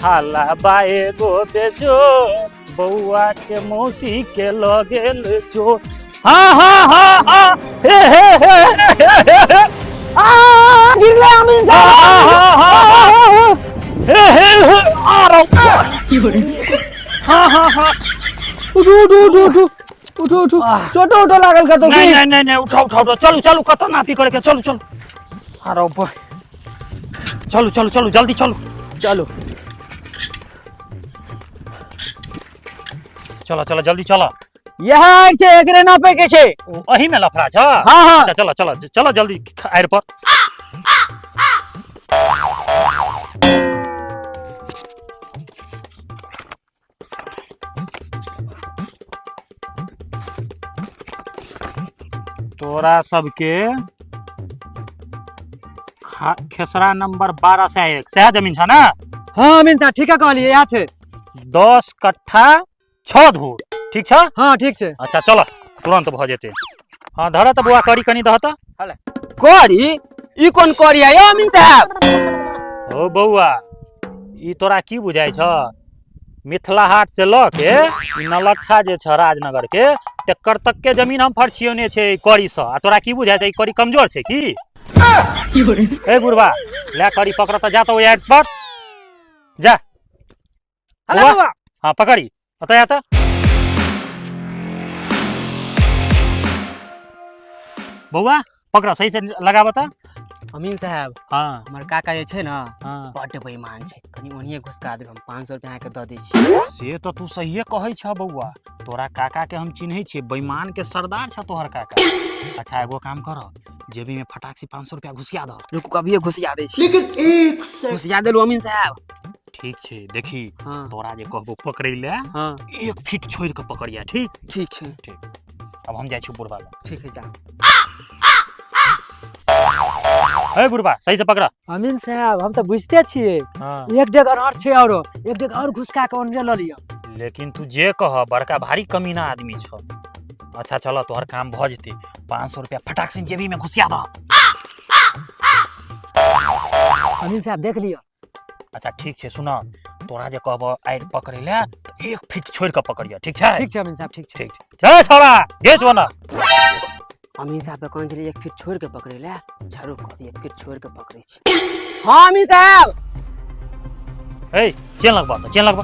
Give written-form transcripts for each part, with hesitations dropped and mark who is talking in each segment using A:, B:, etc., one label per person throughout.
A: हाला बा एगो बेजो बौआ के मौसी के लऽ गेल चोर। हाँ हाँ हाँ हाँ, हे हे हे हे हे हे।
B: आ गिरले अमीन
A: हाँ
B: साहब।
A: हाँ हाँ हाँ, हे हे हे, आ रहा हाँ हाँ हाँ।
B: उठू उठू उठू उठू उठू उठू।
A: आह।
B: चोटो उठो लागल कतौ
A: नहीं
B: की?
A: नहीं नहीं नहीं, उठाओ उठाओ उठाओ, चलू चलू, कतऽ नापी करे के, चलू चलू। अरे बा, चलू चलू चलू, जल्दी चलू।
B: चलू
A: चलो चलो जल्दी चलो।
B: इएह छै, एकरे नापे के छै।
A: ओ एही में लफड़ा छ?
B: हाँ हाँ।
A: अच्छा चलो चलो चलो जल्दी आड़ि पर। तोरा सबके खेसरा नंबर 12 से 1 सएह जमीन छ ना?
B: हाँ अमीन साहब, ठीक है कहलिए, इएह छै।
A: 10 कट्ठा 6 धूर, ठीक छ?
B: हाँ ठीक छै।
A: अच्छा चलो तुरंत भऽ जेतै। हाँ धर तऽ बौआ, करी कनी दह तऽ।
B: करी? ई कोन करी है यौ अमीन साहब?
A: ओ बौआ, ई तोरा की बुझाइ छ? मिथिला हाट से लऽ के ई नलखा जे छ राजनगर के, तेकर तक के जमीन हम फरछियोने छै ई करी सँ। आ तोरा की बुझाइ छ, ई करी कमजोर छै की? ए बुढ़बा, ले करी पकड़ तऽ जा तऽ ओहि आड़ि पर जा।
B: हेलो
A: बौआ।
B: बौआ।
A: हाँ पकड़ी, ओतऽ आ तऽ। बौआ पकड़, सही से लगाबऽ तऽ।
B: अमीन साहब।
A: हाँ।
B: हमर काका जे छै ने,
A: हाँ,
B: बड्ड बेईमान छै, कनि ओनिये घुसका देब, हम 500 रुपया अहाँके दऽ दै छी।
A: से तऽ तू सहिए कहै छह बौआ, तोरा काका के हम चिन्है छियै, बेईमान के सरदार छ तोहर काका। अच्छा एगो काम कर, जेबी में फटाक से 500 रुपया घुसिया दह।
B: रुकू, कभिये घुसिया दै छी। लेकिन एक घुसिया देलू अमीन साहब।
A: ठीक छै, देखी।
B: हाँ।
A: तोरा जे कहबो पकड़ै ले,
B: हाँ,
A: 1 फीट छोड़ि के पकड़िया, ठीक?
B: ठीक छै।
A: ठीक, अब हम जाइ छी बुढ़बा लग।
B: ठीक है, जा।
A: हे बुढ़बा, सही से पकड़ा।
B: अमीन साहब, हम तऽ बुझिते छियै।
A: हाँ।
B: एक डेग और छै, औरो एक डेग और घुसका के ओनरे लऽ लिअ।
A: लेकिन तू जे कह, बड़का भारी कमीना आदमी छ। अच्छा चल, तोहर काम भऽ जेतै। 500 रुपया फटाक से जेबी में घुसिया दह।
B: अमीन साहब, देख लिअ।
A: अच्छा ठीक छै, सुन, तोरा जे कहबो आड़ि पकड़ै ले, तऽ 1 फीट छोड़ि कऽ पकड़िया, ठीक छै?
B: ठीक छै अमीन साहब, ठीक छै।
A: ठीक छै। छोड़ा घीच ओना।
B: अमीन साहब तऽ कहने छलै 1 फीट छोड़ि के पकड़ै ले, झरू कभी 1 फीट छोड़ि के पकड़ै छी। हाँ अमीन साहब।
A: ए चेन लगबा तऽ, चेन लगबा।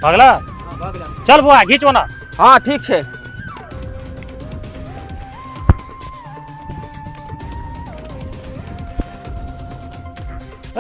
A: भगला? चल बौआ, घीच ओना।
B: हाँ ठीक छै।